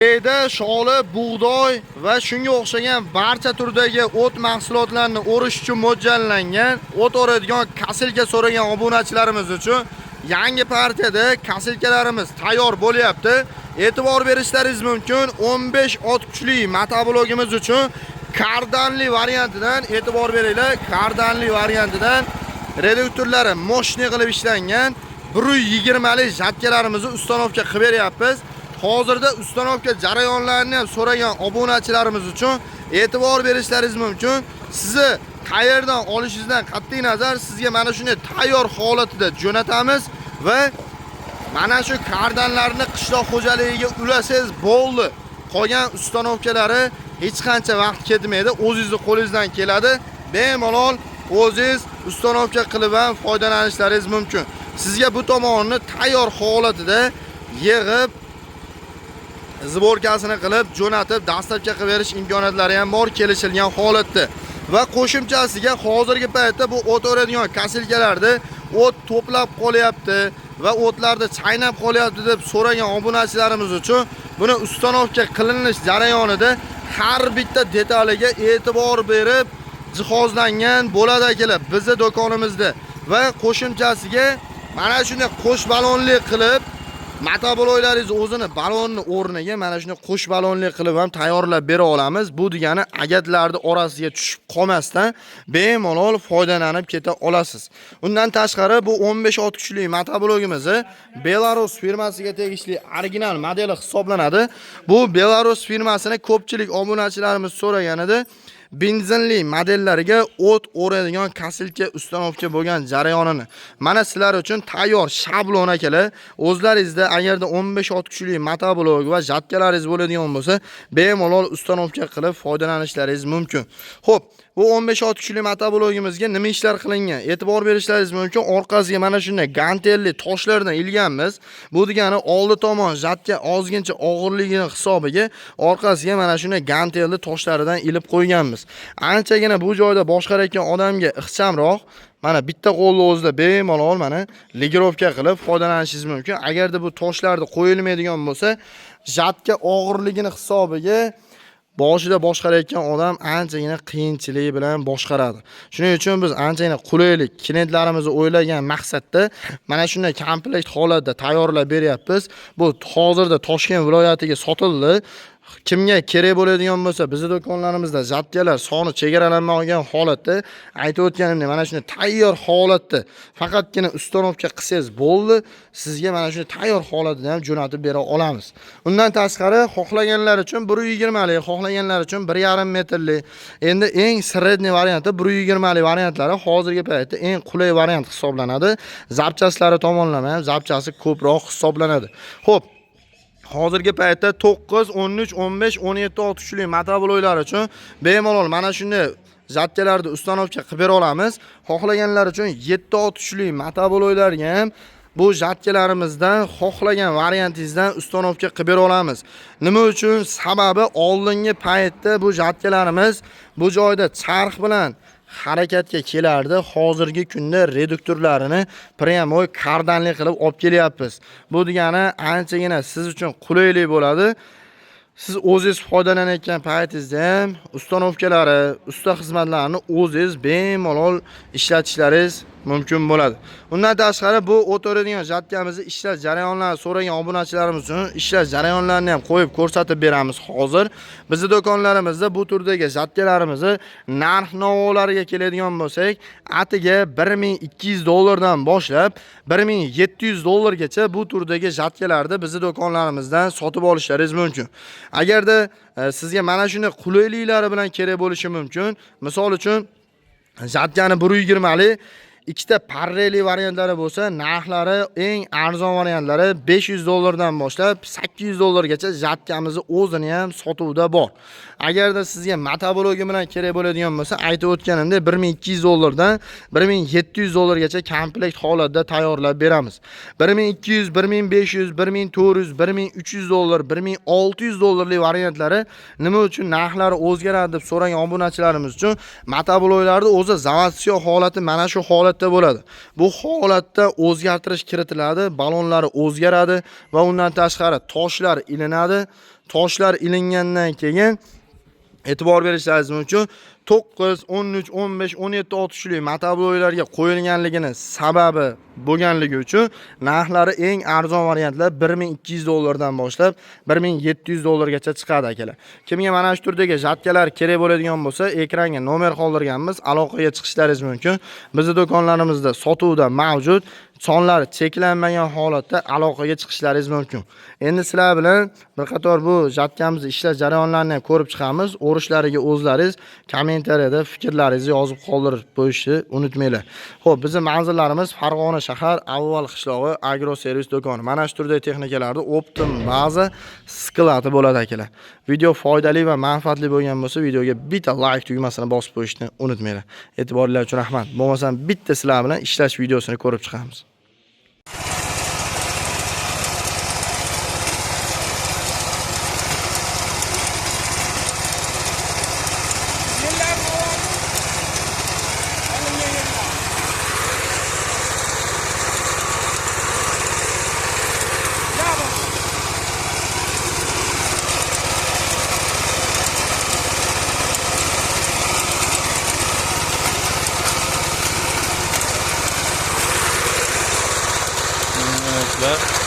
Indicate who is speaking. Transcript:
Speaker 1: Beda, sholi, bug'doy va shunga o'xshagan barcha turdagi o't mahsulotlarini o'rish uchun mo'ljallangan o't o'radigan косилка so'ragan obunachilarimiz uchun yangi partiyada косилка larimiz tayyor bo'lyapti. E'tibor berishlaringiz mumkin, 15 ot kuchli motoblokimiz uchun kardanli variantidan e'tibor beringlar. Kardanli variantidan reduktorlari мощный qilib ishlangan 120 lik жатка larimizni установка qilib beryapmiz. Hozirda установка jarayonlarini ham so'ragan obunachilarimiz uchun e'tibor berishlaringiz mumkin. Sizni qayerdan olishingizdan qat'iy nazar sizga mana shunday tayyor holatida jo'natamiz va mana shu kardanlarni qishloq xo'jaligiga ulasangiz bo'ldi. Qolgan установка lari hech qancha vaqt ketmaydi, o'zingizni qo'lingizdan keladi. Bemalol o'zingiz установка qilib ham foydalanishlaringiz mumkin. Sizga bu tomonini tayyor holatida yig'ib, сборка sini qilib, jo'natib, доставка qilib berish imkoniyatlari ham bor kelishilgan holatda. Va qo'shimchasiga hozirgi paytda bu o't o'radigan косилка larda o't to'plab qolyapti va o'tlarni chaynab qolyapti deb so'ragan obunachilarimiz uchun buni установка qilinish jarayonida har bitta detaliga e'tibor berib jihozlangan bo'ladi, akalar, bizni do'konimizda. Va qo'shimchasiga mana shunday qo'sh balonli qilib motobloklaringiz o'zini balonni o'rniga mana shunday qo'sh balonli qilib ham tayyorlab bera olamiz. Bu degani agatlarni orasiga tushib qolmasdan bemalol foydalanib keta olasiz. Undan tashqari bu 15 ot kuchli motoblokimizni Belarus firmasiga tegishli original modeli hisoblanadi. Bu Belarus firmasini ko'pchilik obunachilarimiz so'ragan edi. Benzinli modellariga o't o'radigan косилка установка bo'lgan jarayonini mana sizlar uchun tayyor shablon, akalar. O'zlaringizda agarda 15 ot kuchli motoblok va жатка laringiz bo'ladigan bo'lsa, bemalol установка qilib foydalanishlaringiz mumkin. Xo'p, bu 15 ot kuchli motoblokimizga nima ishlar qilingan? E'tibor berishlaringiz mumkin, orqasiga mana shunday gantelli toshlardan ilganmiz. Bu degani oldi tomon жатка ozgincha og'irligini hisobiga orqasiga mana shunday gantelli toshlaridan ilib qo'yganmiz. Anchagina bu joyda boshqarayotgan odamga ixchamroq. Mana bitta qo'lni o'zida bemalol mana регулировка qilib foydalanishingiz mumkin. Agarda bu toshlarni qo'yilmaydigan bo'lsa, жатка og'irligini hisobiga boshida boshqarayotgan odam anchagina qiyinchilik bilan boshqaradi. Shuning uchun biz anchagina qulaylik klientlarimizni o'ylagan maqsadda mana shunday komplekt holatda tayyorlab beryapmiz. Bu hozirda Toshkent viloyatiga sotildi. Kimga kerak bo'ladigan bo'lsa, bizni do'konlarimizda жатка lar soni chegaralanmagan holatda, aytib o'tganimdek, mana shunday tayyor holatda faqatgina установка qilsangiz bo'ldi, sizga mana shunday tayyor holatida ham jo'natib bera olamiz. Undan tashqari xohlaganlar uchun 120 lik, xohlaganlar uchun 1,5 metrli. Endi eng средний varianti 120 lik variantlari hozirgi paytda eng qulay variant hisoblanadi. Запчасть lari tomonlama ham запчасть i ko'proq hisoblanadi. Xo'p, hozirgi paytda 9, 13, 15, 17 ot kuchli motobloklar uchun bemalol mana shunday жатка larni установка qilib bera olamiz. Xohlaganlar uchun 7 ot kuchli motobloklarga ham bu жатка larimizdan xohlagan variantingizdan установка qilib bera olamiz. Nima uchun? Sababi oldingi paytda bu жатка larimiz bu joyda charx bilan harakatga kelardi. Hozirgi kunda reduktorlarini прямой kardanli qilib olib kelyapmiz. Bu degani anchagina siz uchun qulaylik bo'ladi. Siz o'zingiz foydalanayotgan paytingizda ham установка lari, usta xizmatlarini o'zingiz bemalol ishlatishlaringiz mumkin bo'ladi. Undan tashqari bu o'tiradigan жатка mizni ishlash jarayonlarini so'ragan obunachilarimiz uchun ishlash jarayonlarini ham qo'yib ko'rsatib beramiz hozir. Bizni do'konlarimizda bu turdagi жатка larimizni narx navolariga keladigan bo'lsak, atiga 1200 dollardan boshlab 1700 dollargacha bu turdagi жатка larni bizni do'konlarimizdan sotib olishlaringiz mumkin. Agarda sizga mana shunday qulayliklari bilan kerak bo'lishi mumkin. Misol uchun, жатка ni 120 lik ikkita parreli variantlari bo'lsa, narxlari eng arzon variantlari 500 dollardan boshlab 800 dollargacha жатка mizni o'zini ham sotuvda bor. Agarda sizga motoblok bilan kerak bo'ladigan bo'lsa, aytib o'tganimdek, 1200 dollardan 1700 dollargacha komplekt holatda tayyorlab beramiz. 1200, 1500, 1400, 1300 dollar, 1600 dollarlik variantlari nima uchun narxlari o'zgaradi deb so'ragan obunachilarimiz uchun motobloklarni o'zi заводской holati mana shu holatda. holatda bo'ladi. Bu holatda o'zgartirish kiritiladi, balonlari o'zgaradi va undan tashqari toshlar ilinadi. Toshlar ilingandan keyin e'tibor berishlaringiz mumkin, 9, 13, 15, 17 otishli motabloylarga qo'yilganligini sababi bo'lganligi uchun narxlari eng arzon variantlar 1200 dollardan boshlab 1700 dollargacha chiqadi akalar. Kimga mana shu turdagi жатка lar kerak bo'ladigan bo'lsa, ekranga nomer qoldirganmiz, aloqaga chiqishlaringiz mumkin. Bizni do'konlarimizda sotuvda mavjud. Sonlari cheklanmagan holatda aloqaga chiqishlaringiz mumkin. Endi sizlar bilan bir qator bu жатка mizni ishlash jarayonlarini ham ko'rib chiqamiz. O'rishlariga o'zlaringiz kommentariyada fikrlaringizni yozib qoldirib qo'yishni unutmanglar. Xo'p, bizning manzillarimiz Farg'ona shahar, Avval qishlog'i, Agro servis do'koni. Mana shu turdagi texnikalarni оптом baza склад i bo'ladi akalar. Video foydali va manfaatli bo'lgan bo'lsa, videoga bitta like tugmasini bosib qo'yishni unutmanglar. E'tiboringlar uchun rahmat. Bo'lmasam bitta sizlar bilan ishlash videosini ko'rib chiqamiz.
Speaker 2: Yıllar oldu. Alıngan yıllar. Ya bak.
Speaker 3: Arkadaşlar,